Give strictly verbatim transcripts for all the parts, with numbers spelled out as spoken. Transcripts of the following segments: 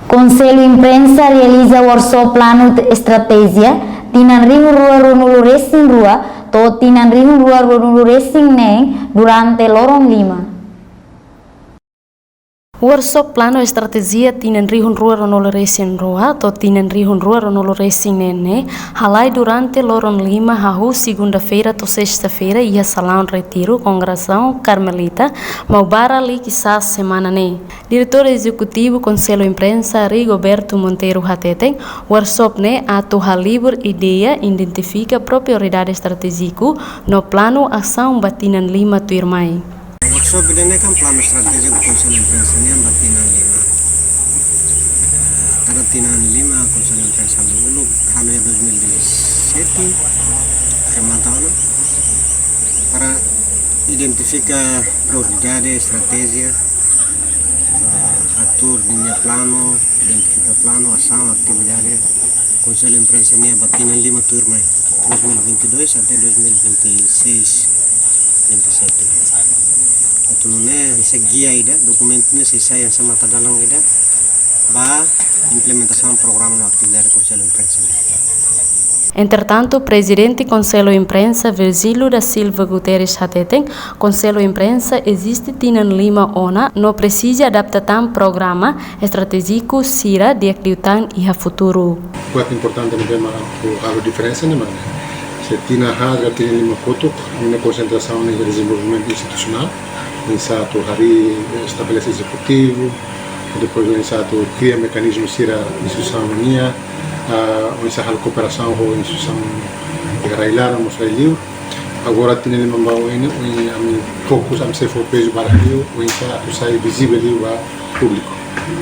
Konsellu Imprensa realiza workshop planu estratéjia tinan rihun rua ruanulu resin rua to'o tinan rihun rua ruanulu resin neen durante loron lima. Workshop planu estratéjia tinan rihun rua ruanulu resin rua to'o tinan rihun rua ruanulu resin neen ne'e halai durante loron lima, hahú segunda-feira to'o sesta-feira, iha Salaun Retiru, Kongregasaun Karmelita, Maubara, Likisá, semana ne'e. Diretór Ezekutivu Konsellu Imprensa, Rigoberto Monteiro, hateten, workshop ne'e atu halibur ideia, identifika prioridade estratéjiku no planu asaun ba tinan lima tuirmai. Workshop ida-ne'e kan planu estratéjiku Konsellu Imprensa nian ba tinan lima. Eh, kada tinan lima Konsellu Imprensa uluk, halo iha dois mil e dezassete, remata ona, para identifika prioridade, estratéjia, eh, atu ninia planu, identifika planu asaun, atividade Konsellu Imprensa nian ba tinan lima tuirmai, dois mil e vinte e dois até dois mil e vinte e seis, vinte e sete. Atu nune'e hanesan guia ida, dokumentu ne'e sei sai hanesan matadalan ida ba implementasaun programa no atividade Konsellu Imprensa nian. Entretantu, Prezidente Konsellu Imprensa, Virgílio da Silva Guterres, hateten, Konsellu Imprensa eziste tinan lima ona no presiza adapta tan programa estratéjiku sira di'ak liután iha futuru. Buat importante ne'ebé mak atu halo diferensa ne'e mak ne'e. Se tinan haat ka tinan lima kotuk, ami-nia konsentrasaun iha dezenvolvimentu institusionál, oinsá atu harii, estabelese ezekutivu, depois oinsá atu kria mekanizmu sira instituisaun nian, ah, oinsá halo kooperasaun ho instituisaun iha rai-laran mós rai-liur. Agora tinan lima ba oin ne'e, oin ami fokus, ami sei fó pezu barak liu, oinsá atu sai vizivel liu ba públiku,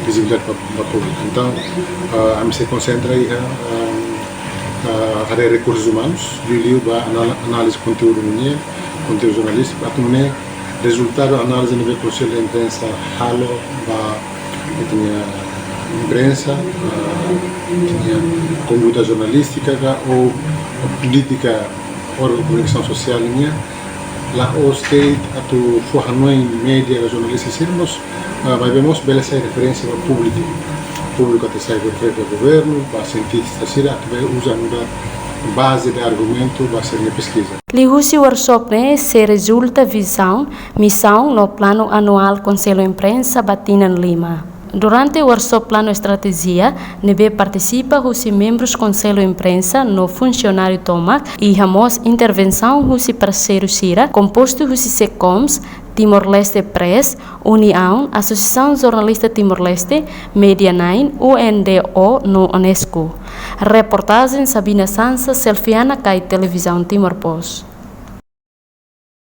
vizibilidade ba, ba públiku. Entaun, ah, ami sei konsentra iha, ah, ah, área rekursus umanus, liuliu ba anal-, análize konteúdu nian, konteúdu jornalístiku, atu nune'e rezultadu análize ne'ebé Konsellu Imprensa halo ba ita-nia imprensa, ah, ita-nia konduta jornalístika ka ou polítika órgaun komunikasaun sosiál nian, la'ós de'it atu fó hanoin média ka jornalista sira, mas, ah, maibé mós bele sai referénsia ba públiku. Públiku atu sai referénsia ba governu, ba sientista sira, atu bele uza nu'udar baze de argumentu ba sira-nia peskiza. Liuhusi workshop ne'e sei rezulta vizaun, misaun no planu anuál Konsellu Imprensa ba tinan lima. Durante workshop planu estratéjia ne'ebé partisipa husi membrus Konsellu Imprensa no funsionáriu tomak, iha mós intervensaun husi parseiru sira kompostu husi SEKOMS, Timor-Leste Press, Uniaun, Asosiasaun Jornalista Timor-Leste, Media Nine, U N D O no UNESCO. Reportajen Sabina Sansa, Selfiana Kai, Televizaun Timor Post.